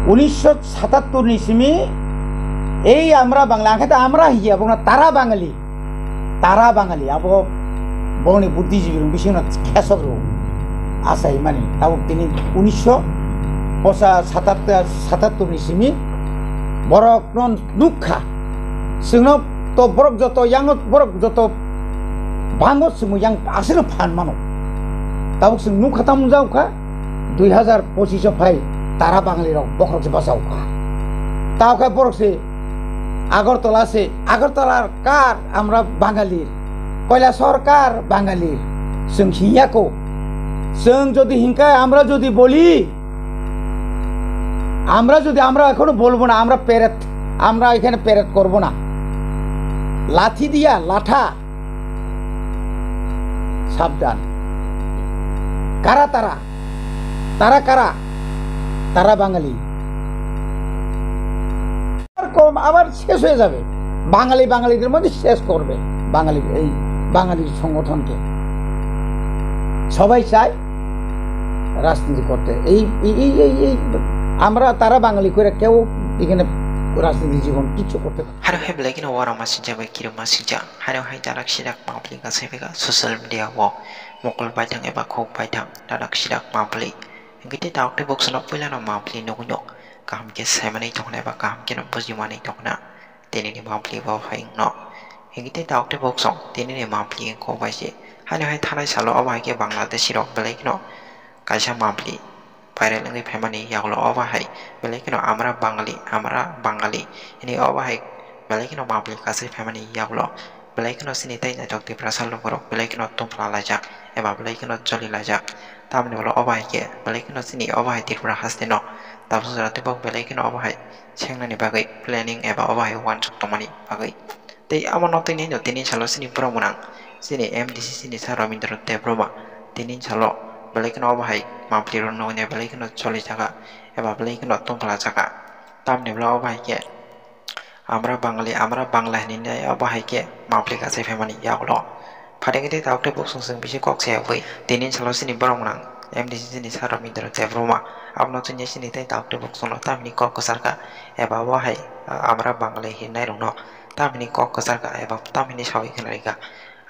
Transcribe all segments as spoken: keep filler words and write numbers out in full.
Unisho satattor ni simi ei amra Bangla, angkhe ta amra hiya, bokna tara Bangali. Tara Bangali, abo boni buddhijibirok bisingno khesok rw. Asai mani, tabuk tini unisho posa satattor, satattor ni simi borokno nukha. Chwngno to borok joto, yango borok joto bango chwngmo yang aswkno phan mano. Tabuk chwng nukha tamo jao kha, dui hazar pochish o phai tara Bangali rok bokhorok se bachao kha. Tao khe borok se Agartala se, Agartala kar amra Bangali, Kailasahar kar Bangali, chwng hinya ko. Chwng jodi hinka amra jodi boli, আমরা যদি, আমরা এখনো বলবো না, আমরা প্যারেড, আমরা এখানে প্যারেড করব না। লাঠি দিয়া লাঠা, সাবধান। কারা তারা? তারা কারা? তারা বাঙালি। আর কম, আবার শেষ হয়ে যাবে। বাঙালি বাঙালিদের মধ্যে শেষ করবে বাঙালি, এই বাঙালি সংগঠনকে। সবাই চায় রাজনীতি করতে। এই, এই, এই, এই, এই আমরা তারা বাঙালি করে কেউ এখানে রাজনীতি জীবন কিচ্ছু করতে পারে না। Haro hai belai kheno uarok masijak bai kiri masijak. Haro hai darak sirak mapli kasai bega social media o mokol baithang eba khuk baithang darak sirak mapli. Hingke tei tabuk tei boksono puilano mapli nugui no kaham khe saimanwi tongna eba kaham kheno bujimanwi tongna. Tini ni mapli bo hai wngno. Hingke tei tabuk tei boksong tini ni mapli wngkha bai se. Haino hai thanai salo obo hai khe Bangladeshi rok belai kheno kaisa mapli viral wngwi phaimani yagulo obo hai belai kheno amra Bangali, amra Bangali hinwi obo hai belai kheno mapli kasai phaimani yagulo belai kheno chini tei naithok Tiprasa lukurok belai kheno tongphla laijak eba belai kheno choli laijak. Tamoni ulo obo hai khe belai kheno chini obo hai Tripura haste no tabuk jora tei bok belai kheno obo hai sengnani bagwi planning eba obo hai uansuk tongmani bagwi. Tei amo no tini no tini salo chini borok mwnang chini M D C chini sir Rabindra Debbarma tini salo belai kheno obo hai mapli rok nugui belai kheno choli jaga eba belai kheno tongphla jaga. Tamoni ulo obo hai khe Amra Bangali, amra Bangla hinwi obo hai khe mapli kasai phaimani yagulo. Phaidi tei tabuk tei boksong chwng bisi kok se oi. Tini salo chini borok mwnang M D C chini sir Rabindra Debbarma. Abono chini chini tei tabuk tei boksongno tamni kok kwchar kha eba obo hai, ah, amra Bangali hinwi rokno tamni kok kwchar kha eba tamni sawi khna rikha.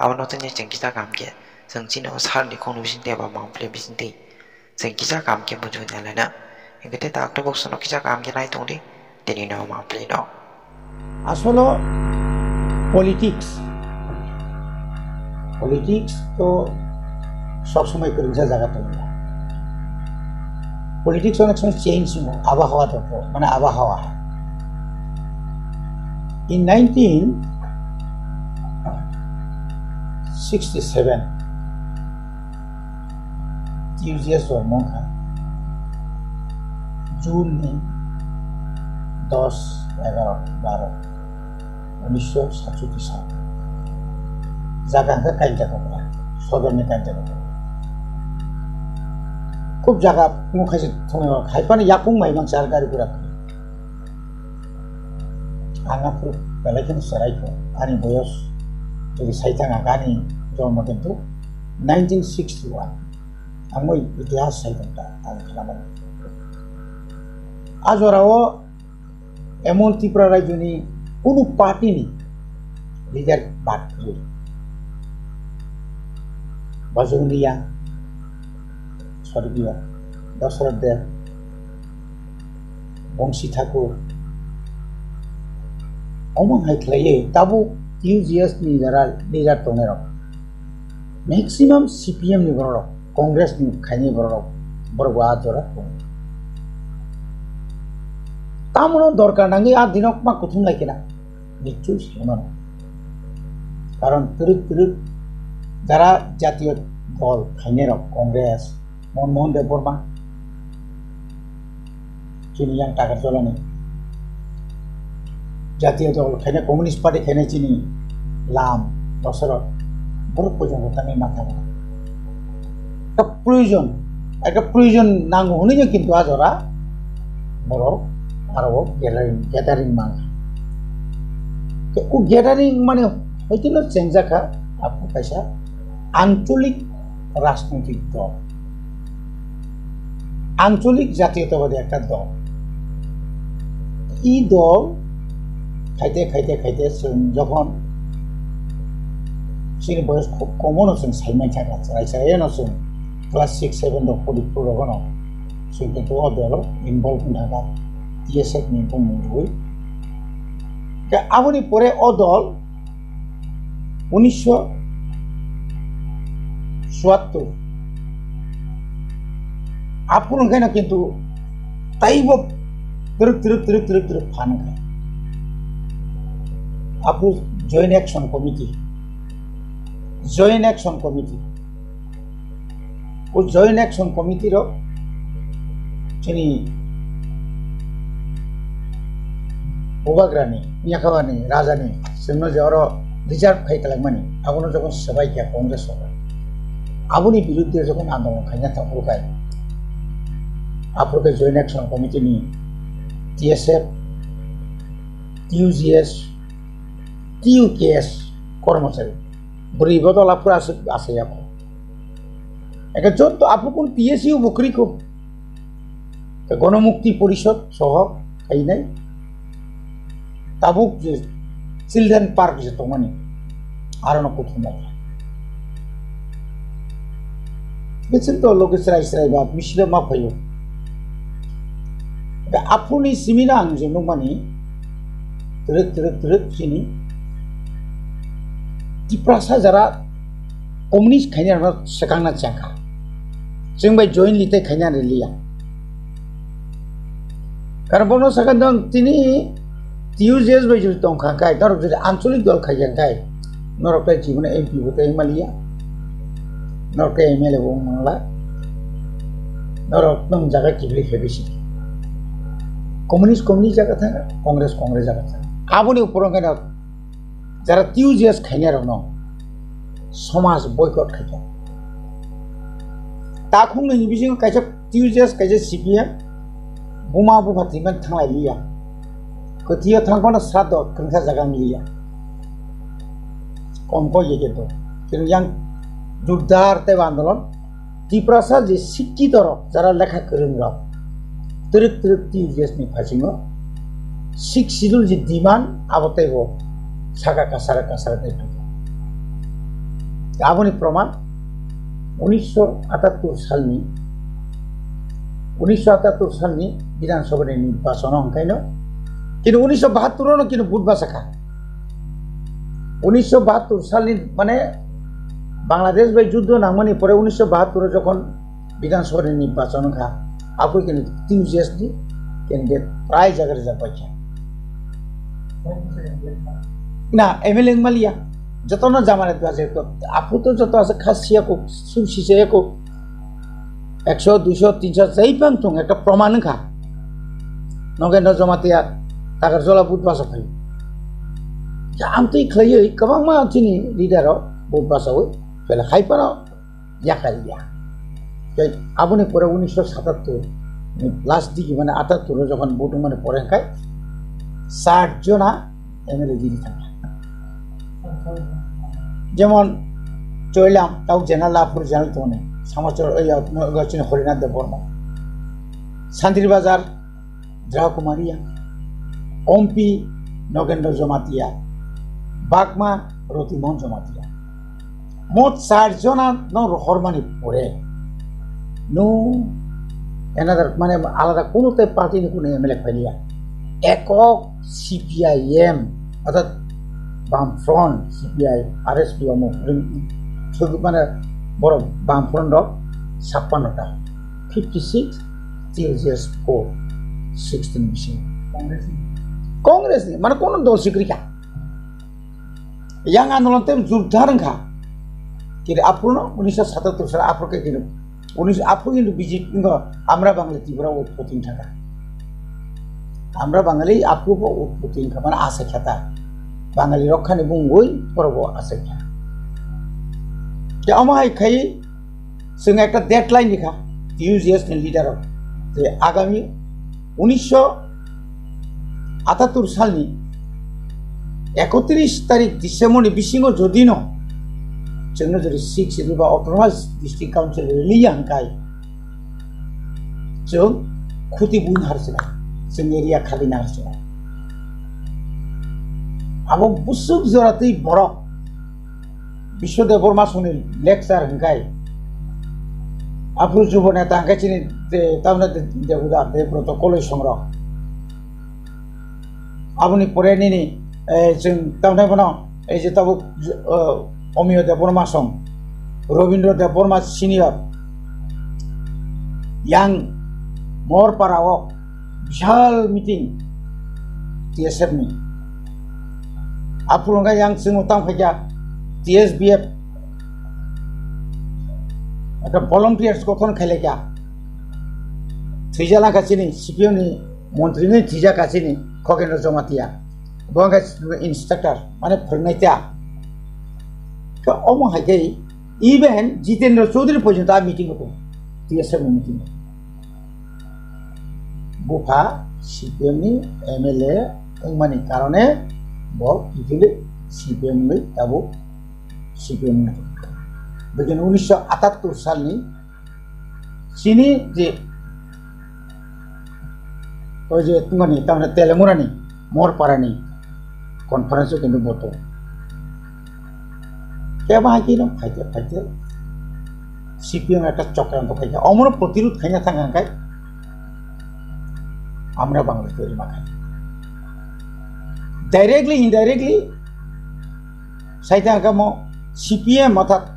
Abono chini chwng kisa kaham khe chwng chini o sir ni khokni bisingtwi eba mapli bisingtwi. Chwng kisa kaham khe buji hwnwi laina. Hinkhe tei tabuk tei boksongno kisa kaham khe nai tongdi, tini no mapli no. Asolo politics, politics to sob somoi kwrwngsa jaga tongo. Politics onek somoi change wngo, abahawa to, mane abahawa. In nineteen sixty-seven, T U G S jormo wngkha June ni dos, egaro, baro, unisho satchoti sal. Jaga hwnkha Kainjakopra, sodor ni Kainjakopra. Khub jaga phungo khaisa thwngnai, haiphano yapung bai mangsa ar gari gura kwrwi. Ang aphuru belai kheno cherai kho, ani boyos jodi sai thang, ani jormo kintu nineteen sixty-one. Ang bai itihas sai tong ta, ang khnamani. A jorao emon Tripura rajyoni kunu party ni leader bad kwrwi. Bajrang Miya, Swargiyo Dasarath Deb, Bongsi Thakur, omo hai khlaiwi tabuk T U G S ni jara leader tongnairok, maximum C P M ni bororok, Congress ni khainai bororok, borok bo a jora tongo. Tamono dorkar nangwi a dinok ma kuthum lai khe na, nichoi sai mano. Karon twrwk twrwk jara jatiyo dol khainairok, Congress, Manmohan Debbarma, chini yang Takarjolani jatiyo dol khainai, Communist Party khainai chini lam, bosoro borok poito bo thangwi ma thangma. Ekta proyojon, ekta proyojon nango hwnwi no kintu a jora borok aro gathering, gathering mangkha. Tei o gathering mane hoitino chengjakha, abo kaisa ancholik rajnoitik dol, ancholik jatiyotabadi ekta dol. I dol khaite, khaite, khaite chwng jokhon chini boyos khub komono chwng sai mankha, chwrai chwraino chwng class six, seven rok pori phuru rogono chwng kintu o dolo involve wngkha kha, T S F ni bumung rwui. Khe aboni pore o dol unisho chuattor. Aphuru wngkhaino kintu taibo twrwk, twrwk, twrwk, twrwk, twrwk phan wngkha. Aphuru Joint Action Committee, Joint Action Committee. O Joint Action Committee rok chini bubagrani, yakhawani, rajani, chwngno je oro reserve khai kwlangmani, abono jokhon swbai kha Congress sorkar, aboni biruddhe jokhon andolon khaina thangphuru khai, aphuru khe Joint Action Committee ni T S F, T U G S, T U K S kormochari, bwrwi bodol aphuru aswk asayakho. Eke joto aphukun T S U bo kwrwi kho. Ke Gonomukti Porishod soho khainai. Tabuk je Children Park je tongmani, arono kuthum lai. Bichwng to loge chwrai chwrai ba misilo ma phaio. Ke aphuni simina ang je nukmani, twrwk, twrwk, twrwk chini Tiprasa jara communist khainai rokno swkangna chengkha. Chwng bai jointly tei khaina riliya. Karon bono sakha nang tini T U G S bai jodi tongkha kai, norok jodi ancholik dol khaikha kai, norok tai jiboni M P bo tai maliya, norok tai M L A bo wng mangla, norok nang jaga kibri khe bisi. Communist, communist jaga thang, Congress, Congress jaga thang. Aboni upor wngkha jara T U G S khainai rokno somaj boycott khaikha. Takhuknwi ni bisingo kaisa T U G S, kaisa C P M, buma bupha thwiman thanglai liya. Kwthwio thangphano sraddho kwrwngsa jaga wng liya. Kom kok ye khe to. Kintu yang jurdar tei andolon Tiprasa je sikkhito rok, jara lekha kwrwng rok, twrwk twrwk T U G S ni phasingo Sixth Schedule je demand, abo teibo saka kasara kasara tei tongkha. Aboni proman unisho atattur salni, unisho atattur salni Bidhan Sabha ni nirbachon o hwnkaino, kintu unisho bahattur ono kintu vote bachakha. Unisho bahattur salni, mane, Bangladesh bai juddo nangmani pore unisho bahattur o jokhon Bidhan Sabha ni nirbachon wngkha, aphuru kini T U G S ni candidate prai jaga rijak paikha. Na, M L A wng maliya. Jotono jamare dua je ko, aphuru to joto ase khasiya ko, sumsisaya ko. Ekso, duiso, tinso, jai bang thung, ekta proman wngkha. Nogendra Jamatia, Takarjala vote bachak phai. Ya, amtwi khlaiwi kwbangma chini leader rok vote bachawi, phela khai phano yakha ya. Tei aboni pore unisho satattur ni last digi mane atattur o jokhon vote wngmani pore hwnkhe sat jona M L A digi thangkha. Jemon Choilam, tau general, aphuru general tongmani, Samachor, oi, oi, chini Harinath Debbarma. Santri Bazar, Jaya Kumar Reang, Ompi, Nogendra Jamatia, Bagma, Rotimohon Jamatia. Mo char jona no rohormani pore, no another, mane, alada kono tai party ni kono M L A phailiya. Ekok C P I M, orthat Bam Front, C P I, R S P omo, thwk-, mane, borok Bam Front rok sappanno ta, fifty six, T U G S four, sixteen bisingo. Congress ni? Congress ni, mane, kono dol sikri kha. Yang andolon tei jurdar wngkha. Kiri aphuru no unisho satattur sal aphuru khe kiri unisho aphuru kintu B J P no, আমরা বাঙালি ত্রিপুরা উৎপত্তি wngkha. আমরা বাঙালি aphuru bo utpoti wngkha, mane asai kha ta. Bangali rok khani bungwi borok bo asai kha. Tei omo hai khai chwng ekta deadline rikha T U G S ni leader rok. Tei agami unisho atattur salni ekotris tarik December ni bisingo jodi no chwngno jodi Sixth Schedule ba Autonomous District Council riliya hwnkhe chwng khuti buina harchina, chwng area khalina harchina. Abo busuk jora twi borok Biswa Debbarma songni lecture hwnkhe, aphuru Jubo Neta hwnkhe chini, tamno Debbarma Debbrata Koloi songrok. Aboni pore nini, eh, chwng tamno bono, ei je tabuk, eh, Omiyo Debbarma song, Robindra Debbarma senior, yang Morpara o bishal meeting T S F ni. Aphuru hwnkhe yang chwng tang phaikha T S B F, ekta volunteers gothon khailaikha. Thwijalangkha chini C P M ni montri ni thwijakha chini Khogeno Jamatia. Bo hwnkhe instructor, mane phwrwngnaita. Khe omo hai khe even Jitendra Chaudhary porjonto a meeting o tongo, T S F ni meeting o. Bupha C P M ni M L A wngmani karone bo totally C P M ni tabuk C P M ni. Begin unisho atattur salni chini je o je tongmani tamni Telemurani Morparani conference o kintu bo tongo. Kebo hai khe no phaite phaite C P M ekta chokranto khaikha, omono protirod khaina thang kha khe amra Bangla twi ma kha. Directly, indirectly, sai thang kha mo C P M orthat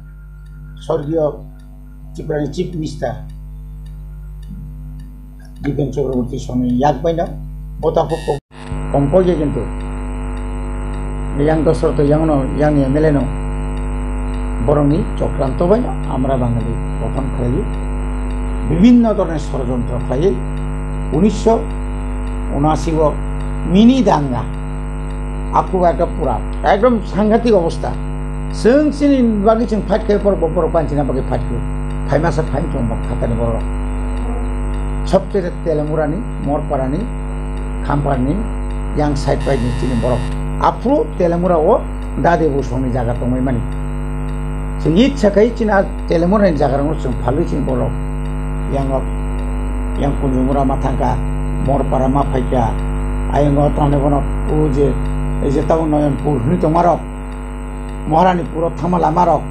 sorgiyo Tripura ni Chief Minister Bipen Chakraborty songni yak bai no bo ta kok kok kong kok ya kintu yang dosor to yang no yang ni M L A no borok ni chokranto bai no amra Bangla twi gothon khlai bibhinno dhoroner sorojontro khlai unisho unasi o mini danga aphuru ekta pura ekdom sanghatik obostha. Chwng chini bagwi chwng fight khe borok, borok panchina bagwi fight khe. Phaimasa phai tong bok khatani borok. Sobcheye Telemurani, Morparani, Khamparni, yang side bai ni chini borok. Aphuru Telemura o dade bosongni jaga tongwi mani. Chwng itsa khai chini a Telemurani jaga rokno chwng phalwi chini borok. Yang o, yang Kunjumura ma thangkha, Morpara ma phaikha, ayang o tongni bono o je, ei je tabuk Noyonpur hwnwi tongmarok. Maharani puro thama lamarok,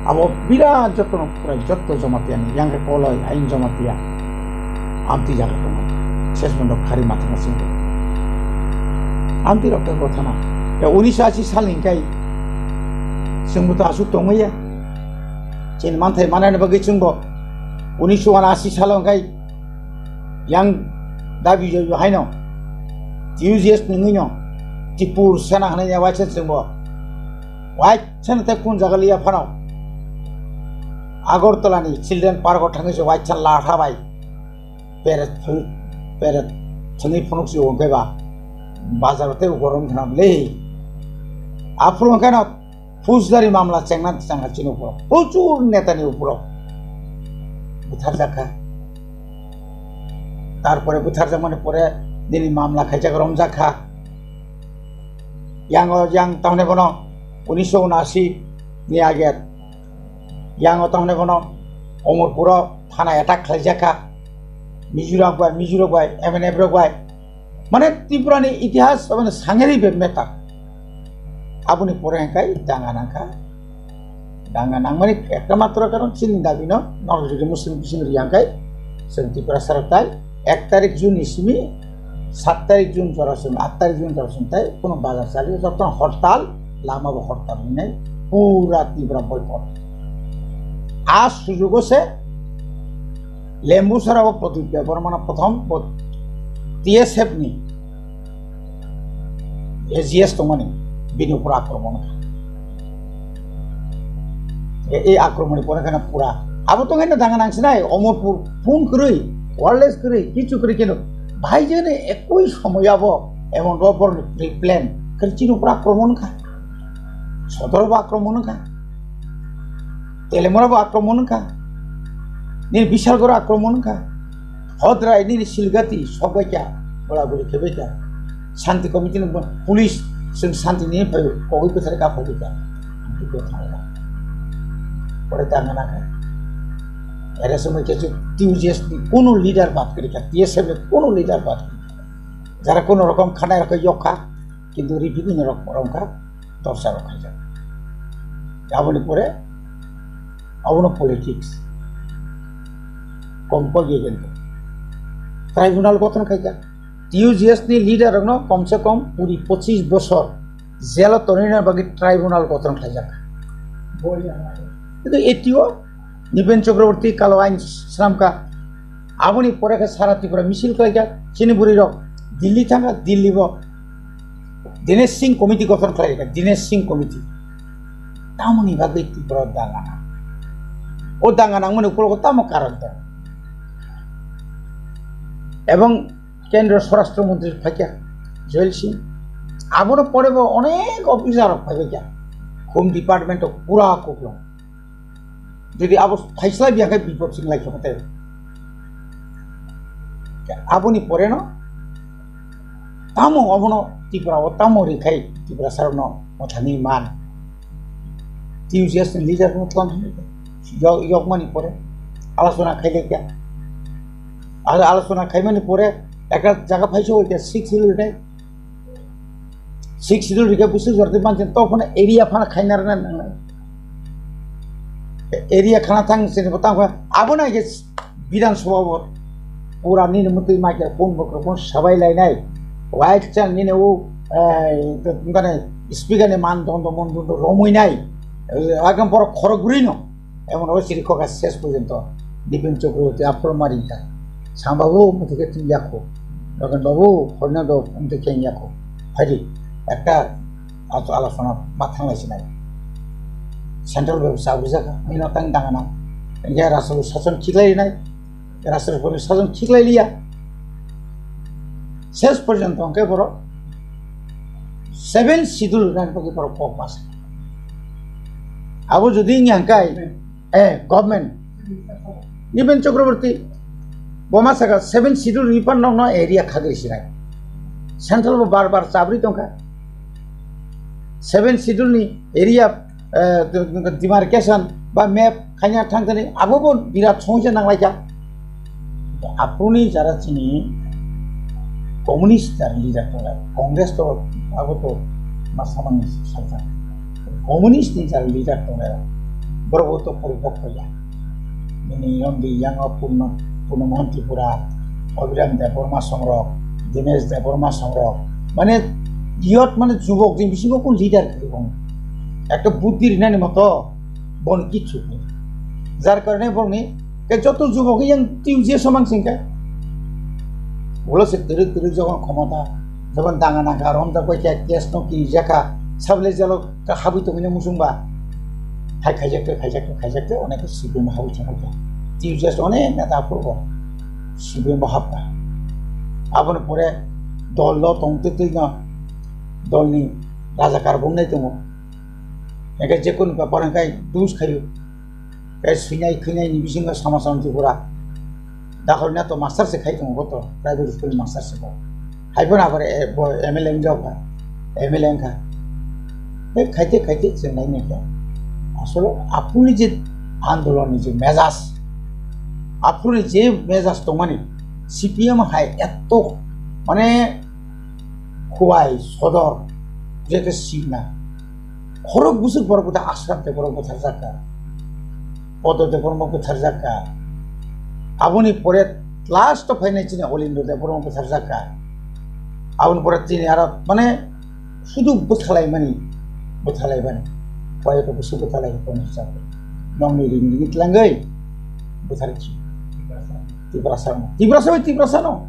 abo birat jotono pura joto Jamatia ni, yang khe Koloi, ain Jamatia, amtwi jaga tongo, ses bondo khari mathana singbo. Amtwi rok khe gothana, ya unisho ashi sal hingkai, chwngbo to aswk tongmaya, chini manthai manani bagwi chwngbo, unisho unashi salo hingkai, yang dabi joibo haino, T U G S nungwino, Tipur Sena hwnwi ya waisa chwngbo, waisa Seno tei kun jaga liya phano Agartala ni Children Park o thangwi se waisa latha bai peret thwi-, peret thwngwi phunuk se wngkhe ba bazar o tei ukorong khna le. Aphuru hwnkhe no Faujdari mamla chengna changa chini ukorok, prochur neta ni ukorok butharjak kha. Tarpore butharjakmani pore nini mamla khaijak romjak kha. Yang o, yang tamni bono unisho unashi ni age, yang o tamni bono Omorpuro thana attack khlaijak kha, Mizoram bai, Mizoram bai, M N F rok bai, mane Tripura ni itihas mane sangeri be meta. Aboni pore hingkai danga nangkha. Danga nangmani ekta matro karon chini dabi no, nok jodi Muslim bising riyang kai, chwng Tiprasa rok tai ek tarik June ni simi, sat tarik June jora simi, at tarik June jora simi tai, kono bazar chali, joto hortal, lama bo hortal hinai, pura Tripura boycott. A sujugo se, Lembu sara o Pradip Debbarma no prothom bo T S F ni A G S tongmani bini upor akromon kha. E, e akromoni pore kheno pura. Abo to kheno danga nangsinai, Omorpur phone kwrwi, wireless kwrwi, kichu kwrwi kheno. Bhai jene ekoi somoy abo emon rok borokni pre-plan, kheno chini upor akromon kha. Sodor bo akromon kha. Telemura bo akromon kha. Nini Bishalgoro akromon kha. Hodrai nini Silgati sokbai kha, gora gori khebai kha. Shanti committee ni police chwng shanti ni phai kogwi kwthar ka phai kha. Amtwi khe thangla. Pore tangna kha. Era somoi khe T U G S ni kono leader bad kwrwi kha, T S F ni kono leader bad kwrwi kha. Jara kono rokom khanai rokhe yok kha. Kintu revenue rok rongkha torsa rok khaijak. Aboni pore abono politics kom kok ye kintu tribunal gothon khaijak. T U G S ni leader rokno komse kom kuri pochis bosor jelo tonina bagwi tribunal gothon khaijak. Kintu A T O Nipen Chakraborty kalo ain swnamkha. Aboni pore khe sara Tripura misil khlaijak. Chini bwrwi rok Delhi thangkha, Delhi bo Dinesh Singh Committee gothon khlaijak, Dinesh Singh Committee. Tamoni bagwi Tripura danga nang. O danga nangmani ukologo tamo karon tong? Ebong Kendra Swarashtra Mantri phaikha Jayal Singh. Abono pore bo onek officer rok phaibaikha. Home Department o pura kuklung. Jodi abo phaisla biya khe bipod sing lai khama tei. Aboni pore no tamo obono Tripura o tamo rikhai Tripura sarokno mothani man. T U G S ni leader no tlam yok, yokmani pore alochona khailai kya. Alo-, alochona khaimani pore ekta jaga phaiso kya six Schedule nai. Six Schedule rikhe busu jorti manchen to phano area phano khaina rwna nangnai. Area khana thang sini bo tang kha. Abo nai khe Bidhan Sabha bo pura nini mutwi mai khe phone bo phone sabai lainai. White chan nini u, eh, mane speaker ni man dondo mon dondo romui nai. Agam borok khorok guri no. Emon o siri koka ses porjonto Nipen Chakraborty aphuru ma ringkha. Sam babu, muti khe twi yakho. Rakan babu, horna do, muti khe yakho. Phaidi, ekta ato alochona ma thanglai sinai. Central bai sabri jaka, mino tang dangana. Engke Rashtra sason khiklai nai. Rashtra sason khiklai liya. Ses porjonto engke borok seven Schedule nani bagwi borok kok ma sa. Abo jodi wngya hwnkhe, eh, government, Nipen Chakraborty, bo ma saka seven Schedule ni pan nokno area khagri sinai. Central bo bar bar chabri tongkha. Seven Schedule ni area, eh, demarcation ba map khaina thangthani abo bo birat somosya nanglaikha. Aphuruni jara chini communist jara leader tongo, Congress to abo to ma samani salsa. Communist ni jara leader tongo, borok to poripokto ya. Nini yong di yang o Purno, Purno Mohan Tripura, Abhiram Debbarma songrok, Dinesh Debbarma songrok. Mane youth mane jubok din bisingo kun leader khe bong. Ekta buddhi rinani moto bon kichu. Jar karone bongni ke joto jubok yang T U G S somang singka. Ulo se tiri tiri jogon khomota, jogon danga nangka, rom da koi kya, case no ki jaka, sable jalo ka habui tongina musung ba. Hai khaijak te, khaijak te, khaijak te, onek C P M habui thangkha. T U G S onek neta aphuru bo C P M bo habkha. Aboni pore dol lo tong te twi no, dol ni rajakar bung nai tongo. Eke jekun bepar hwnkhe dus khayu. Tei swinai khwinai ni bisingo sama sama Tripura. Dakhorna to master se khai tongo bo to, private school master se bo. Hai phano abar, eh, bo M L A wng jao kha, M L A wng kha. Tei khaite khaite chwng nai nai kha. Asole aphuruni je andolon ni je mejaj, aphuruni je mejaj tongmani, C P M hai eto mane khuwai sodor je khe sikna. Khorok bwswk borok bwtha Ashram Debbarma bwtharjakha, Podo Debbarma bwtharjakha. Aboni pore last o phainai chini Olindro Debbarma bwtharjakha. Aboni pore chini aro mane sudu bwthalaimani, bwthalaimani. Koi to bwswk bwthalai kono hisab. Nongni ring ring tlangwi bwtharchi. Tiprasa no. Tiprasa bai Tiprasa no.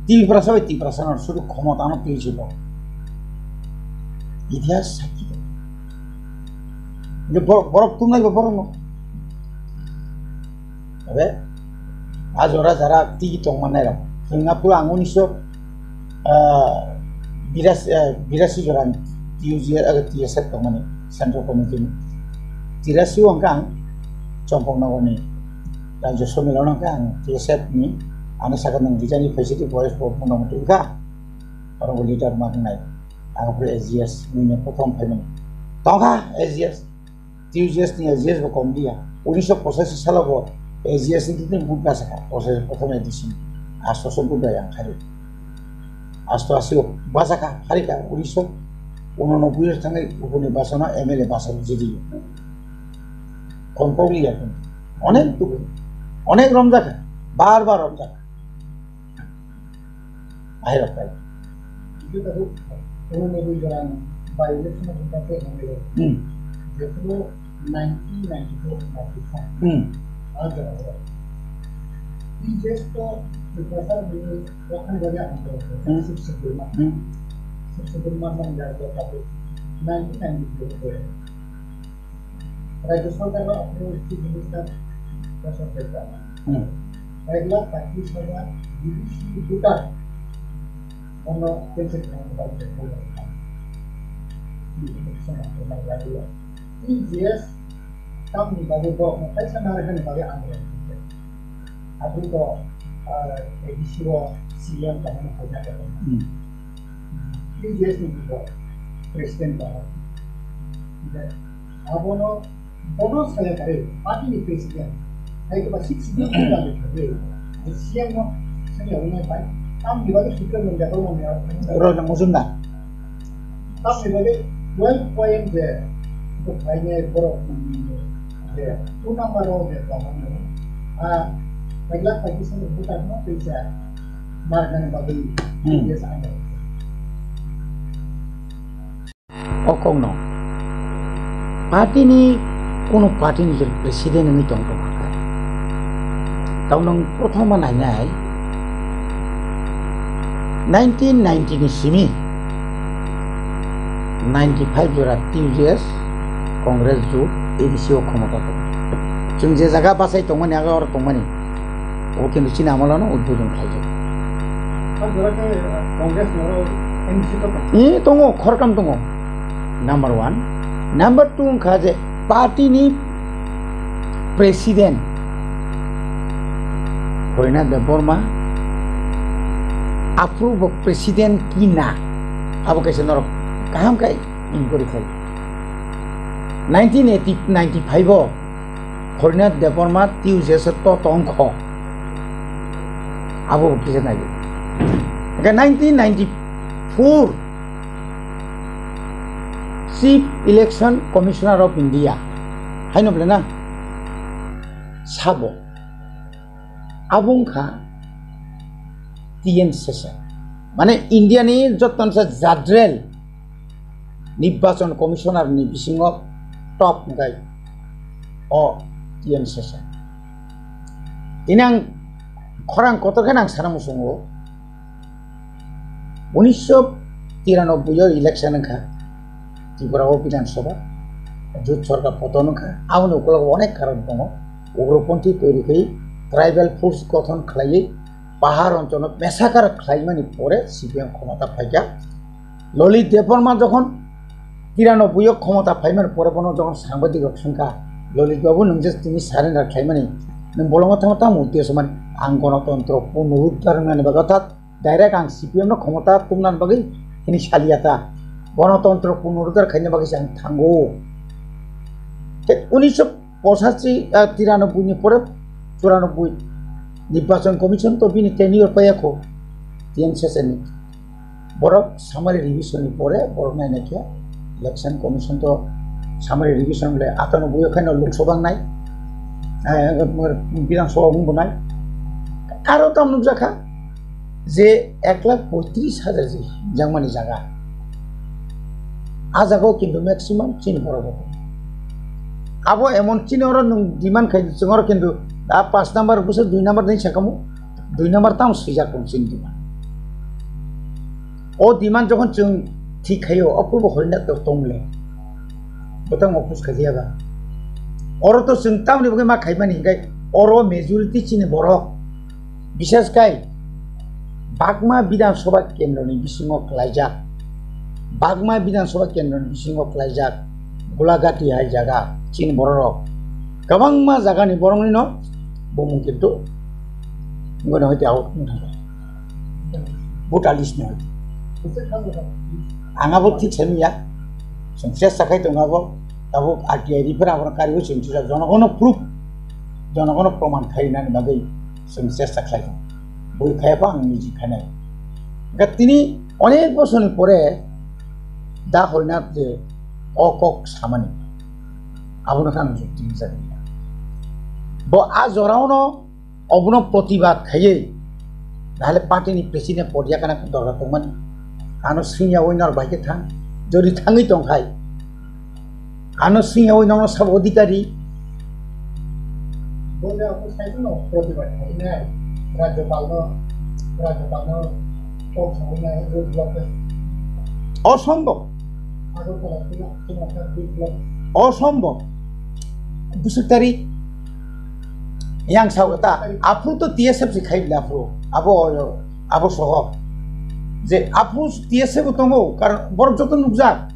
Tiprasa bai Tiprasa no sudu khomota no twi jibo. Itihas sakhi. Borok, borok tunai ba borok no. Abe, a jora jara tigi tong manai rok. Singapore ang unisho, ah, birasi, ah, birasi jora ang T U G, ah, T S F tong mani, Central Committee ni. Tirasi o hwnkha ang Chompok Nogor ni Rajya Sommilon hwnkha ang T S F ni, ano saka nang rijani phaisiti boyes bo mono moti wngkha. Oro bo leader ma wngnai. Ang bo A G S ni prothom phaimani. Tongkha A G S. T U G S ni A G S bo kom dia. Unisho pochashi salo bo A G S ni tini vote na saka. Pochashi prothom edition. Astoso vote bai ang khari. Asto asi o basa kha, hari kha, unisho unonoboi o thangwi ubuni basa no M L A basa o jidi. Kompok liya kun. Onek tuku. Onek romjak kha. Bar bar romjak kha. Bahai rok kai. Itu tadi, unonoboi jora by election of the M L A. Hmm. Jepuro nineteen ninety-four ninety-five. Hmm. Ah, jora. T J S to, the pressure, the, the, Hmm. Sixth Schedule ma. Hmm. Sixth Schedule ma, ma, ya, ya, ya, nineteen ninety-four ko. Rajya Sarkar ba, apni Chief Minister, Dr. Debbarma. Hmm. Ek lakh pachish hajar B D C voter. Ono pension plan ba, T J S, tamni bagwi bo, kaisa narwknani bagwi ang. Aboni bo, ah, A D C o C M tongmani khaina khaina. Hmm. T J S ni bo president tongo. Abono, bono saya kare, party ni president. Hai ke ba six ni kare. C M no, sini aboni pai. Tam ni bagwi sukre nang jago nang ya. Rona Mujumdar. Tamni bagwi twelve point je, bo khlainai borok, je two number o je tongmani, a, paila paikisa ni bwtangno tei je narwknani bagwi Hmm. T D S ano. O kokno party ni, kunu party ni je president wngwi tong tong kha. Tamo nwng prothoma nainai, nineteen ninety ni simi ninety-five jora T J S, Congress jut, A D C o khomota tongo. Chwng je jaga bachai tongmani, age oro tongmani, o kintu chini amolano udbodon khlaijak. Ah, jora khe, ah, Congress ni oro M C to tongo? Eh, tongo, khoroktham tongo. Number one. Number two wngkha je party ni president Horinath Debbarma, aphuru bo president ki na, abo kaisa norok kaham khe inquiry khlai. Nineteen eighty, ninety-five o Horinath Debbarma T J S to tongkho. Abo bo kisa nai. Hingke nineteen ninety-four Chief Election Commissioner of India. Haino bole na? Sabo. Abo wngkha T N Seshan. Mane India ni joto nsa jadrel Nirbachon Commissioner ni bisingo top hwnkhe o T N Seshan. Tini ang khorang kotor khe ang sana muchungo, unisho tiranoboi o election wngkha Tripura o Bidhan Sabha, Jut Sarkar poton wngkha, aboni ukulogo onek karon tongo, ugroponthi toiri khe tribal force gothon khlaiwi pahar oncholo massacre khlaimani pore C P M khomota phaikha. Lalit Debbarma jokhon tiranoboi o khomota phaimani pore bono jokhon sangbadik rok swngkha, "Lalit babu, nwng je tini surrender khlaimani, nwng bolongo thangma tamo uddesho mani?" "Ang gonotontro punoruddhar wngnani bagwi, orthat direct ang C P M no khomota tubunani bagwi hini saliya ta. Gonotontro punoruddhar khaina bagwi se ang thango." Tei unisho pochashi, ah, tiranoboi ni pore churanoboi Nirbachon Commission to bini tenure paiya kho, T N Seshan ni. Borok summary revision ni pore borok nainai khe Election Commission to summary revision le atanoboi o khaino Lok Sabha wngnai, eh, Bidhan Sabha wng bo nai. Aro tam nukjakha je ek lakh poitris hajar je jangmani jaga. A jaga o kintu maximum chini borok bo. Abo emon chini oro nwng demand khai chwng oro kintu a paanch number bwswk dui number ni sakamo. Dui number tamo swijak tong chini demand. O demand jokhon chwng thik khaio, o purbo horina to tong le. Bwtang oppose khaijaya ba. Oro to chwng tamoni bagwi ma khaimani hinkhe oro majority chini borok. Bishes khai Bagma Bidhan Sabha kendroni bisingo klaijak. Bagma Bidhan Sabha kendroni bisingo klaijak. Gulagati hai jaga chini bororok. Kwbangma jagani boroknwino bumung kintu wngkha hoi out wngkha. Voter list ni hoi. Ang abo thik simi ya. Chwng chesta khai tongo abo. Tabuk R T I refer abono kariwi chwng sijak jonogono proof, jonogono proman khainani bagwi chwng chesta khlai tongo. Bui khaiya pha ang niji khainai. Tini onek bosorni pore da Horinath je o kok samani, abono khe ang jukti rijak ya. Bo a jorao no obono protibad khaiwi, nahale party ni president podia kana dorkar tongmani. Ano singya oi nor bai khe thang, jodi thangwi tongkhai, ano singya oi nono sabo odhikari. Bole ako sai no protibad khainai, rajyopal no, rajyopal no kok sawi nai, road block. Osombob. Agartala tuna, tuna ka road block. Osombob. Bwswk tari yang sao ta, aphuru to T S F se khai bila aphuru. Abo, abo soho. Je aphuru T S F bo tongo, karon borok joto nukjak.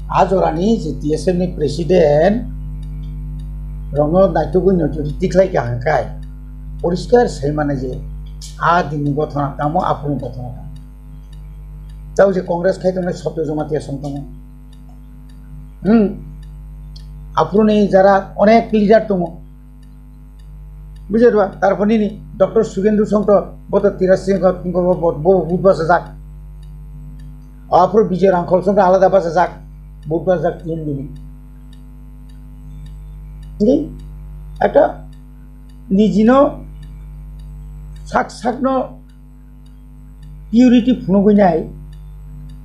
A jorani je T S F ni president rokno naitugwi no jodi tikhlai ka hwnkhai, poriskar sai mano je a dinni gothona tamo, aphuruni gothona tamo. Tao je Congress khai tongnai Satya Jamatia song tongo. Hmm. Aphuruni jara onek leader tongo. Bujhe ba, tarpor nini Doctor Sugendu Songtor, bo to Tirasing Singh bo, bo, bo, bo, bo bachajak. Aphuru Bijoy Rangkhol songkhe alada bachajak, bo bachajak tin bini. Ni, ekta nijino sak sakno purity phunugwi nai,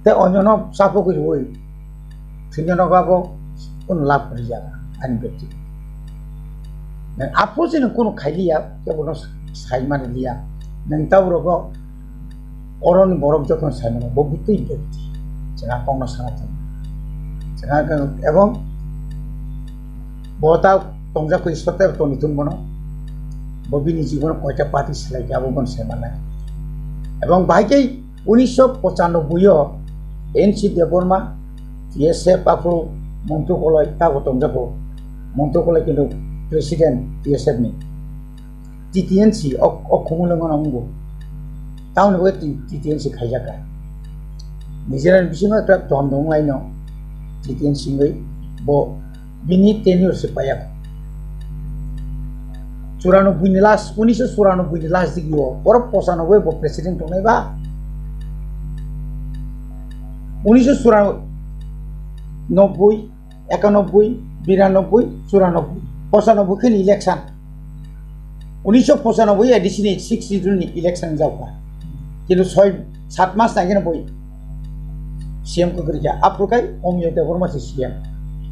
tei onyono chapugwi rwui thwinano abo kunu lab kwrwi jaga ani byakti. Nang aphuru se nang kunu khailiya, kebono sai mani liya. Nang tabrogo oroni borok jokhon sai mano, bo bwtwi byakti. Chwng a kokno sana thang. Chwng a khe, ebong bo ta tongjak koi Ishwar ta toni thung bono. Bo bini jibono koita party selai khe abo bono sai manai. Ebong bahai khe unisho pochanoboi o N C Debbarma T S F aphuru Montu Koloi tabo tongjago. Montu Koloi kintu president T S F ni. T T N C o, o khumulwng no wngbo. Tamoni bagwi T-, T T N C khaijak kha. Nijera ni bisingo ekta dondon wnglaino T T N C wngwi bo bini tenure se paiya kho. Churano buini last, unisho churano buini last digi o, borok pochanoboi bo president tongnai ba. Unisho churano nobboi, ekanoboi, biranoboi, churanobboi, pochanoboi khe ni election. Unisho pochanoboi A D C ni six June ni election jaukha. Kintu soi sat mas nai khe boi C M kwrwi kha. Aphuru khai Omiyo Debbarma se C M.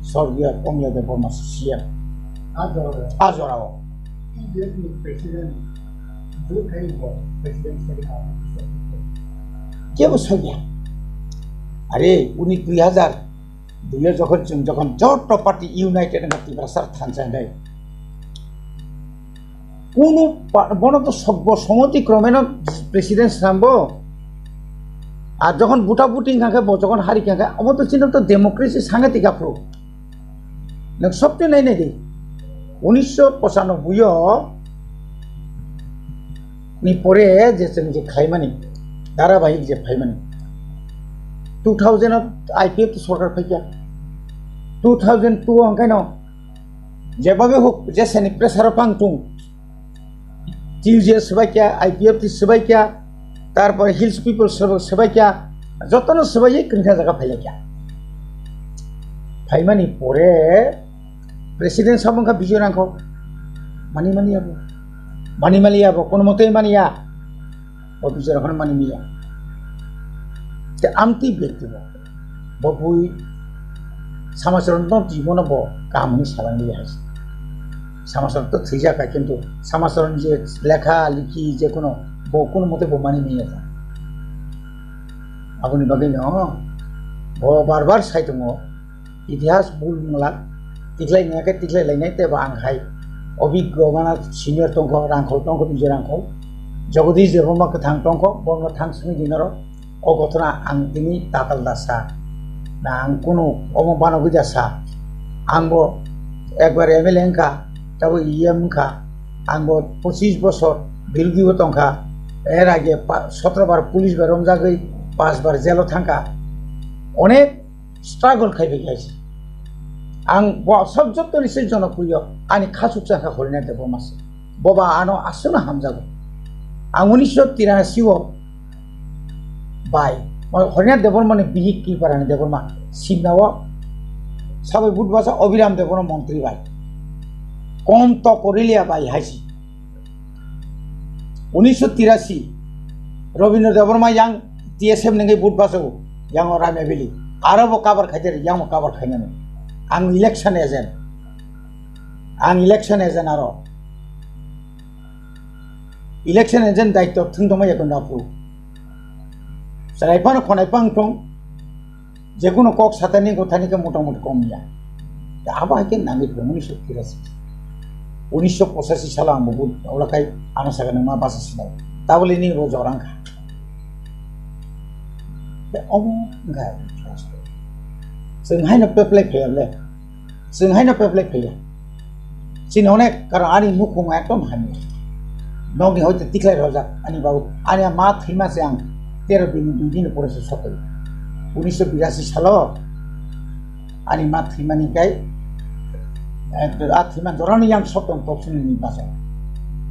Sorgiyo Omiyo Debbarma se C M. A jorao. A jorao. P D F ni president, Dut Khai bo president sai kha. Kebo saiya. Are, uni dui hazar dui o jokhon chwng jokhon joto party united wngkha Tiprasa thansa hinwi. Kunu pa-, bono to sobbo somoti kromeno president swnambo. Ar jokhon buta buti wngkha khe bo jokhon hari kha khe omo to chini to democracy sangatik aphuru. Nwng sobti nai nai di. Unisho pochanoboi o ni pore je chwng je khaimani, dharabahik je phaimani. Two thousand o I P F T sorkar phaikha. Two thousand two o hwnkhaino jebabe huk jesani pressure o pang tung. T U J swbaikha, I P F T swbaikha, tarpore Hills People swb-, swbaikha, jotono swbaiwi kwrwngsa jaga phailaikha. Phaimani pore president sabo wngkha Bijoy Rangkhol. Mani mani abo. Mani mani abo, kono mote mani ya. Bo Bijoy Rangkhol mani mani ya. Te amtwi byakti bo. Bo bui Samacharan no twi bono bo kaham hwnwi salang liya hai se. Samacharan to thwijak hai, kintu Samacharan je lekha likhi je kono bo kono mote bo mani mani ya. Aboni bagwi no bo bar bar sai tongo. Itihas bul mungla, tiklai nai khe tiklai lainai, tei bo ang hai obiggo mana senior tongkho, Rangkhol tongkho, Bijoy Rangkhol, Jagadish Debbarma kwthang tongkho, bono thang simi dinaro, o gothona ang tini tatal da sa, na ang kunu omo banogwi da sa, ang bo ekbar M L A wngkha, tabo E M wngkha, ang bo pochis bosor birodhi o tongkha, er age pa-, sotro bar police bai romjagwi, pas bar jail o thangkha, onek struggle khai bai khaisi. Ang bo sab joto ni se jonopriyo ani khasuk chakha Horinath Debbarma se. Boba ano aswkno hamjago. Ang unisho tirasi o bai, Horinath Debbarma ni bihik Kriparani Debbarma simna o sabai budbasa Abhiram Debbarma montri bai. Kom to korilia bai haisi. Unisho tirasi Rabindra Debbarma yang T S F nengwi budbasa o yang o Ramya Valley. Aro bo cover khaide yang bo cover khainani. Ang election agent. Ang election agent aro. Election agent daityo thwng tongma yakon da phuru. Chwrai phano khonai phang thung, je kono kok satani gothani khe mota moti kom ya. Da abo hai khe nangwi phuru unisho tirasi. Unisho pochashi salo ang bo ola khai ano saka nangma basa sinai. Tabole ni bo jorang kha. Da omo ga. Chwng haino peplai phai le. Chwng haino peplai phaiya. Chini onek karon ani mukhung ekdom hamya. Nokni hoite tikhlai rojak ani babu. Ani ma thwima se ang tero din dui din pore se sotoi. Unisho birasi salo ani ma thwimani kai, eh, a thwima jorani yang sotong topsuni ni basa.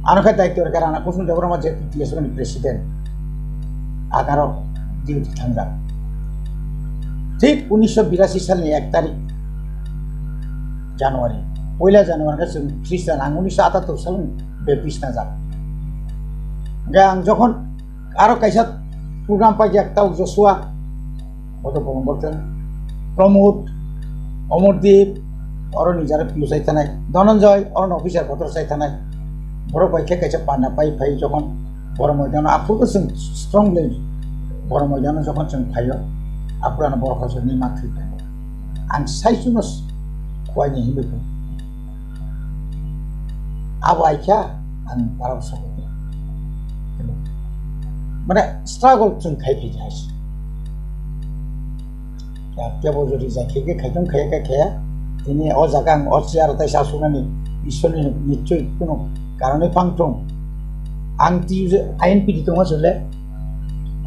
Ano khe daityo rwkha rana Kusum Debbarma je T S F ni president. Agaro duty thangjak. Thik unisho birasi salni ek tarik January, poila January khe chwng Christian, ang unisho atattor salni Baptist najak. Hingkhe ang jokhon aro kaisa program paijak tau Joshua, Bodo Polombor khe Pramod, Omordeep, oro ni jara P O sai thanai, Dhananjay, oro ni officer kotor sai thanai. Borok bai khe kaisa panda pai phai jokhon Borok moidano aphuru chwng strongly Borok moidano jokhon chwng phaio, aphuru ano borok hai chwngni ma thwi phaio. Ang sai chwngno khuaini hinwi phai. Abo ai kha ang borok sokoi. Mane struggle chwng khai phai jai. Ya, kebo jodi jai khe khe khaitong khaya khe khaya. Tini o jaga ang o chair tai sa sunani Ishwarni nichoi kuno karone pangthung. Ang ti je I N P T tongo sole.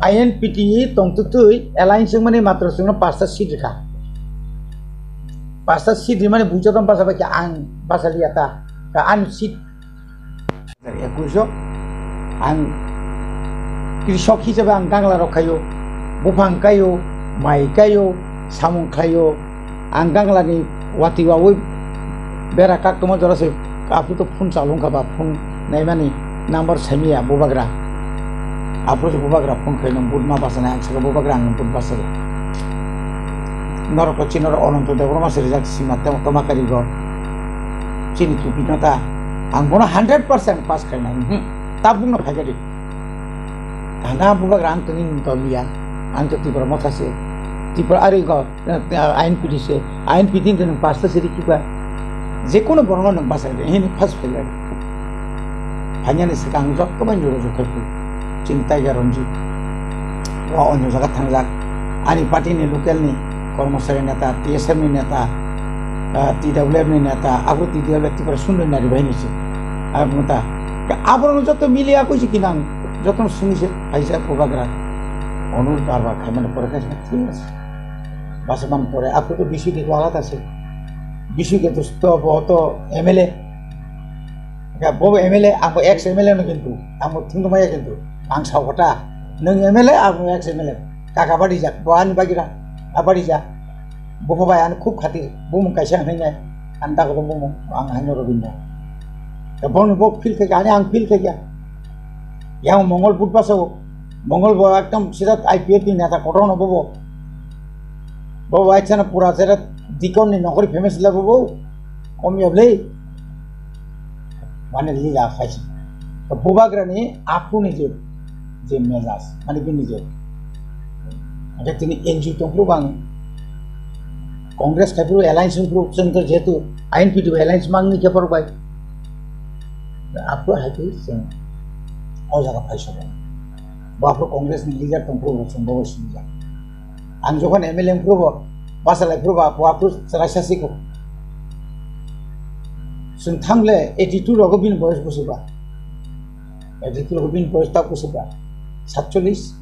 I N P T tongtutui alliance mani matro sungno pasta seat rikha. Pasta seat rimani bujo tong basa bai khe ang basa liya ta. Ka ang seat Ekuish o ang krisok hisabe ang gangla rok khaio, buphang kaio, mai kaio, samung khlaio. Ang gangla ni wati wawi bera kak tongma jora se aphuru to phone chalung kha ba phone naimani number saimiya bubagra. Aphuru se bubagra phone khaino but ma basa nai ang saka bubagra ang but basa. Norok to chinoro Ananto Debbarma se rijak sima temo toma karigo. Chini tupi no ta. Ang bono hundred percent pass khainai. Hmm. Tabuk no phaikha di. Ang na bubagra ang tini tong liya. Ang to Tipra motha se. Tipra ari go, eh, I N P T se. I N P T ni pass ta siri kiba. Je kono borok no basa de. Hini pass phaiya. Phanya ni sikang jok to ban joro jok khai. Chini Tiger Ranjit. O onyo jaga thangjak. Ani party ni local ni kormosari neta, T S F ni neta, ah, T W F ni neta, abo T W F Tipra Sundor Nari Bahini se. Abo neta. Aborok joto mili akoi se kinang, joto sumi se, hai se bubagra. Onur barbar khaimani pore khe thik ase. Basa man pore, aphuru to bisi de wala ta se. Bisi ke to sto bo to M L A. Ya, bo M L A, abo ex M L A no kintu. Abo thung maya kintu. Ang sao kota. Nung M L A, abo ex M L A. Kaka badi jak, bo ani bagira. Abadi jak. Bo bai ani khub khati. Bo mung kaisa ang hanya. Anta ko bo mung, ang hanya Robindra. Ya, bo no bo feel kaya, ani ang feel kaya. Yang Mongol but basa bo. Mongol bo ekdom sida I P F ni neta kotor no bo bo. Bo bai chana pura sida dikon ni nokori famous la bo bo. Om ya blei. Mane lila khaisi. To bubagra ni aphuru ni je, je mejaj, mane bini je. Ake tini N G O tongphuru bang Congress khai phuru alliance phuru chwng to jehetu I N P T alliance mang ni khe borok bai. Aphuru hai khe chwng o jaga phai sobo. Bo aphuru Congress ni leader tongphuru bo chwng bo bai sumjak. Ang jokhon M L A wngphuru bo, basa lai phuru bo, bo aphuru chwraisa siko. Chwng thangle eighty two rogo bini boyos bwswk ba. Eighty two rogo bini boyos ta bwswk ba. Satchollis.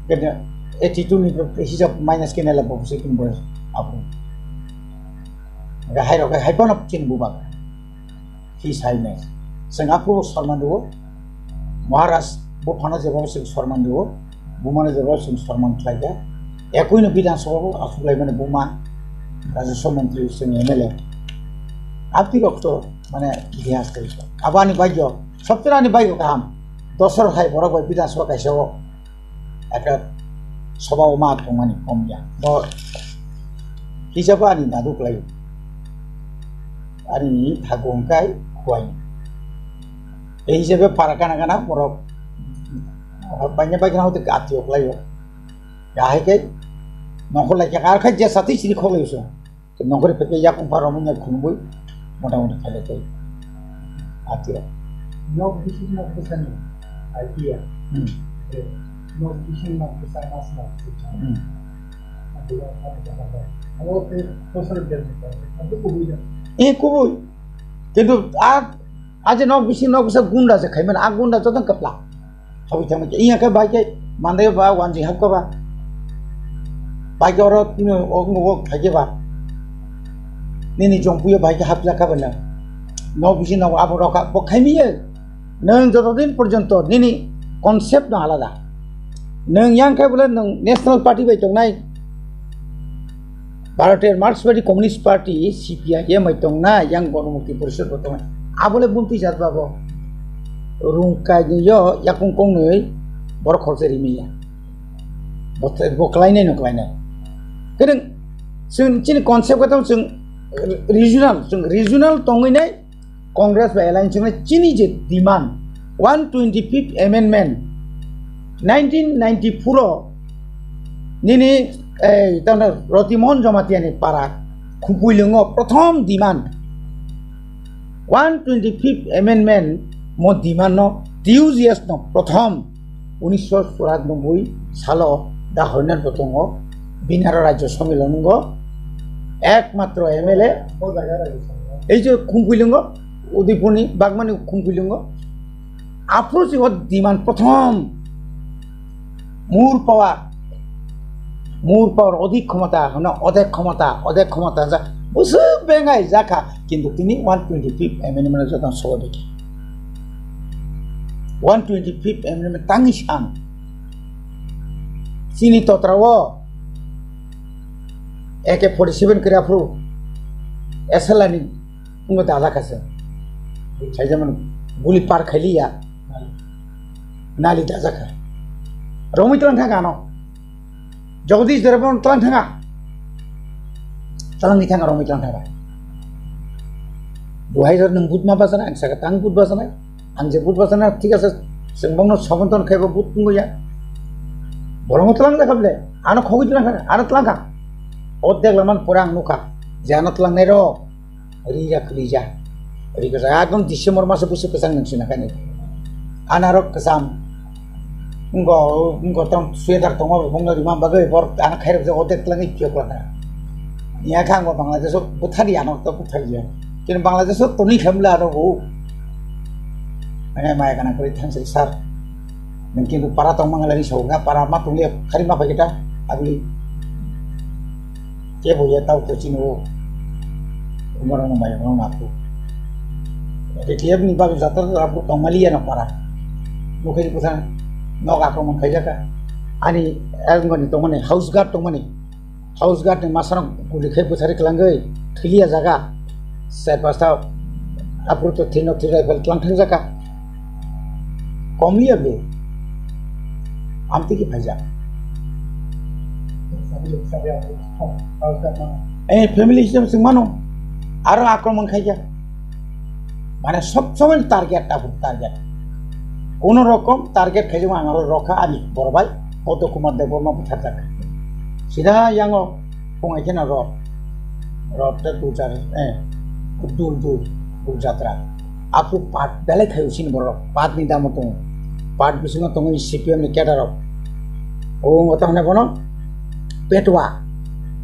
Kene eighty two ni hisab minus kene le bo bwswk bini boyos aphuru. Ga hai rogo hai bono chini bubagra. Hi sai nai. Chwng aphuru bo sorma nugo. Maharaj buphano jebo chwng sorman rio, bumano jebo chwng sorman khlaikha. Ekui no Bidhan Sabha bo aswk lai mani buma, Rajya Sabha Mantri chwng M L A. Abdi rok to mane itihas tei. Abo ani bagyo, sobchera ani bagyo kaham. Dosor hai borok bai Bidhan Sabha kaisa o. Ekta soba o ma tongmani kom ya. Bo hisabo ani nadu kwlai. Ani thago hwnkhe khuai. Ei hisabe para kana kana borok baina bai kana hote atio kwlaio. Ya hai khe nokho lai khe ar khai je sati siri khok lai so. Nokori peke yakung paro manya khunbui mota mota khaile tei. Atio. Nok bising nok bwsani idea. Hmm. Nok bising nok bwsa mas nok. Hmm. Abo khe social media ni. Abo kubui da. E kubui. Kintu a, a je nok bising nok bwsa gunda je khaimani, a gunda jotong kapla. Habwi thangma khe, iya khe bai khe mandai ba wanjing hapkha ba. Bai khe oro tini o, o, o, khai khe ba. Nini jongpuio bai khe hapjak kha ba nang. Nok bisi nok abo rokha, bo khai miya. Nang joto din porjonto nini concept no alada. Nang yang khe bole nang National Party bai tongnai. Bharatiya Marxist Party, Communist Party, C P I M bai tongna, yang Ganamukti Porishad bo tongnai. Abole buntui jat babo. Rungkai ni yo yakung kongnoi borok khoroksa rimiya. Bo, bo klainai no klainai. Kwrwng, chwng chini concept khe tamo chwng regional, chwng regional tongwi nai Congress bai alliance wngwi chini je demand, one twenty-fifth amendment, nineteen ninety-four o nini, ei, tamno Roti Mohan Jamatia ni para Khumpuilung o prothom demand, one twenty-fifth amendment mo demand no T U J S no prothom unisho churanobboi salo da hoinar bo tongo, bini aro Rajya Samilon wngo, ekmatro M L A, ei je Khumpuilung o, Udaipurni Bagmani Khumpuilung o, aphuru si o demand prothom, more power, more power, odik khomota, hono odek khomota, odek khomota ja, busu bengai jakha, kintu tini one twenty-fifth amendment joto sobo bikhe. One twenty-fifth amendment tangwi san. Chini totra o A K forty-seven kwrwi aphuru S L R ni wngwi dajak kha se. Saijamani guli par khailiya. Nali dajak kha. Romwi tlang thang ano. Jagadish Debbarma tlang thanga. Tlang ni thanga romwi tlang thanga. Duhai jor nung but ma bachana, ang saka tang but bachana. Ang je but bachana, thik ase, chwng bongno somonton khaiba but tungya. Bolongo tlang jakha bole, ano khogwi tlang thanga, ano tlang kha. O degla man pura ang nukha. Je ano tlang nai ro. Rija kwrwija. Ri kwchang, ekdom December maso busu kwchang nung sina kani. Anarok kwcham. Ngo, ngo tong sweater tongo, bongno rima bagwi bor, ano khairok je odek twlangwi piyok lana. Iya kha ngo Bangladesh o buthari ano to buthari ya. Kini Bangladesh o toni khamla ano bo. Mane maya kana kwrwi thangsri sir. Nung kini para tong mangalari so, nga para ma tongli khari ma phai kita, abli. Kebo ya tau to chini o. Umar no maya no na tu. Ete kiyab ni bagu jatra apu tongmali ya na para. Nukhai kusa nok akromon khaijaka. Ani elgoni tongmani, house guard tongmani. House guard ni masarok guli khai bwthari kwlangwi thwiliya jaga. Char pasta aphuru to three not three rifle tlang thang jaga. Komliya bw. Amtwi khe phaijak. Eh, family hisab swng mano. Aro akromon khaijak. Mane sob somoi target, abo target. Kono rokom target khaijak ang aro rokha ani borobai. Uttam Kumar Debbarma butharjak. Sida yango phungai kheno rot. Rot ta dul jar, eh, dul dul, dul jatra. Aphuru pat belai khayo sini borok. Pat ni damo tongo. Pat bisingo tongo C P M ni cadre rok. O ngo tamo bono petwa.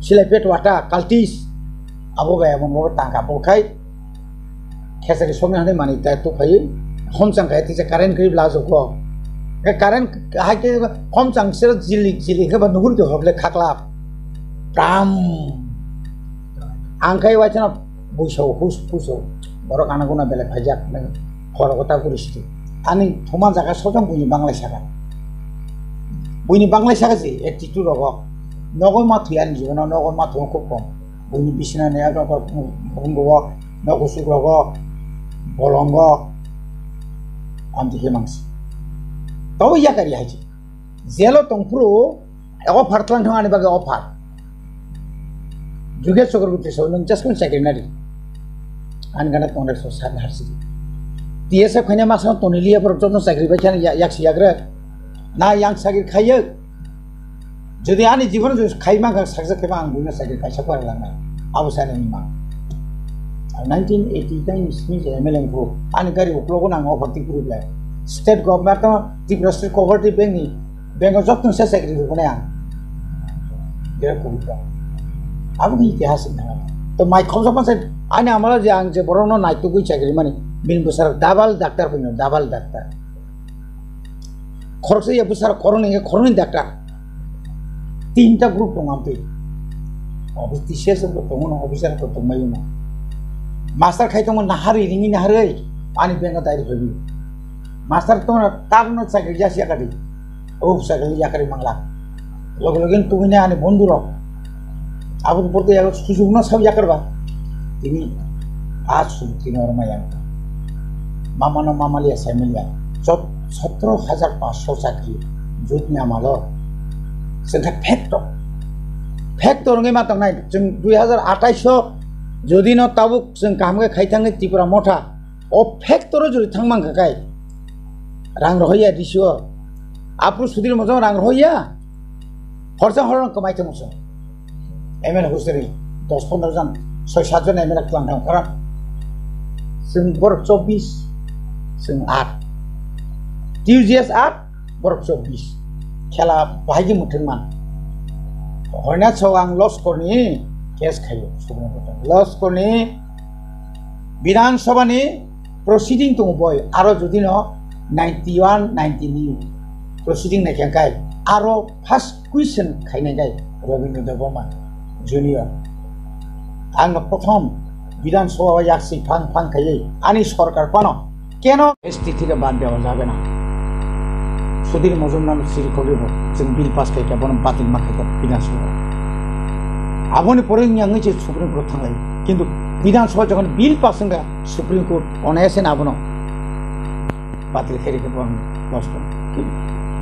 Silai petwa ta cultist. Abo bai abo mo tangka bo khai. Khesari somni hani mani ta tu khai. Homchang khai tisa current kri blajo ko. Ke current hai ke homchang sira jili jili ke ba nuhur ke hoble khakla. Pram. Ang khai waithana buiso hus puso. Borok ana guna bele phaijak nang. Khoro kota kuri sidi. Ani thuma jaga sojang buini banglai saka. Buini banglai saka je attitude rogo. Nogo ma thwi ani jibono, nogo ma thwi khub kom. Buini bisina ne aga ko bungo, nogo suk rogo, bolongo. Amti ke mangsi. Tau yakari haji. Jelo tongphuru offer tlang thang ani bagwi offer. Juge Chakraborty so nung just kun chakri nari. Ani gana tong rek so sat har sidi. T S F khaina masa toni liya borok jono chakri bai khana ya-, yak si yagra. Na yang chakri khayek. Jodi ani jibon jodi khai mangkha saksa khema ang buino chakri kaisa pora langnai. Abo sani ma. Nineteen eighty nine sini je M L A ko ani gari uklogo nang offer ti kuri lai. State government to Tripura State Cooperative Bank ni Bank o joto se chakri rwgwnai ang. Bera kubui tong. Abo khe itihas wngkha. To mai khobjak manse ani amalo je ang je borokno naitugwi chakri mani, bini bwsarok double doctor phano, double doctor. Khoroksa ya bwsarok khoroknwi khe khoroknwi doctor. Tinta group tong amtwi. Office T C S bo tongo, officer bo tongmai uno. Master khai tongo naharwi ringwi naharwi ani bank o direct hoibi. Master tongna tabukno chakri jasi yakari. O chakri yakari mangla. Loge loge tubini ani bondhu rok. Abo borok yago sujukno sab yakarba. Tini a sujukno rwma yang. Mamano mamaliya saimaliya. Sot-, sotro hajar paanch sho chakri. Jutni amalo. Sengkha factor. Factor ngai ma tongnai. Jeng dui hajar athais o jodi no tabuk jeng kaham khe khai thangwi Tripura motha. O factor o jodi thang mankha kai, rang rohoya D C o. Apru Sudhir Mojong rang rohoya. Horsa horong kwmai thang muso. M L A husri dos pondro jon, soi sat jon M L A klang thang khara. Sing borok chobbish, sing aat. T U G S aat, borok chobbish. Khela bahai di muthung man. Hoina so ang loss korni case khayo. Supreme Court o. Loss korni Bidhan Sabha ni proceeding tongo boi, aro jodi no ninety one, ninety ni proceeding naikha kai, aro first question khainai kai Rabindra Debbarma Junior. Ang no prothom Bidhan Sabha o yaksi phang phang khaiwi ani sorkar phano keno S T thike bad dewa jabe na. Sudhir Majumdar siri khogwi bo chwng bill pass khaikha, bono batil ma khaikha Bidhan Sabha. Aboni pore wngya wngwi se Supreme Court thanglai. Kintu Bidhan Sabha jokhon bill pass wngkha, Supreme Court onayase abono batil khairikhe bono loss kha.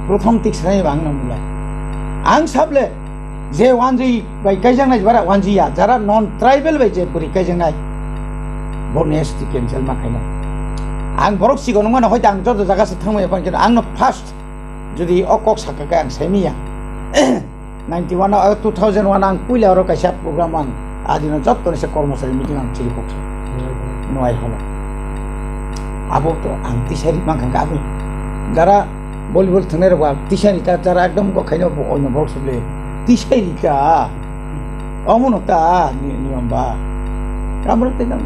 Prothom tik sanai ba ang nang bulai. Ang sable je wanjwi bai kaijaknai bara wanjwi ya, jara non tribal bai je bwrwi kaijaknai, bono S T cancel ma khainai. Ang borok sigon wngmano hoite ang joto jaga se thangmaya, kintu ang no first jodi o kok sakha khe ang saimaya. Ninety one o, two thousand one ang puila oro kaisa program ang adino jottoni se kormosari meeting ang chiri kok se. Nuai holo. Abo to ang tisari mankha khe aboni. Jara volleyball thangnai rok ba tisari ta jara ekdom go khaino bo oino borok sable. Tisari ta. Omono ta ni-, niyom ba. Kamro te nang.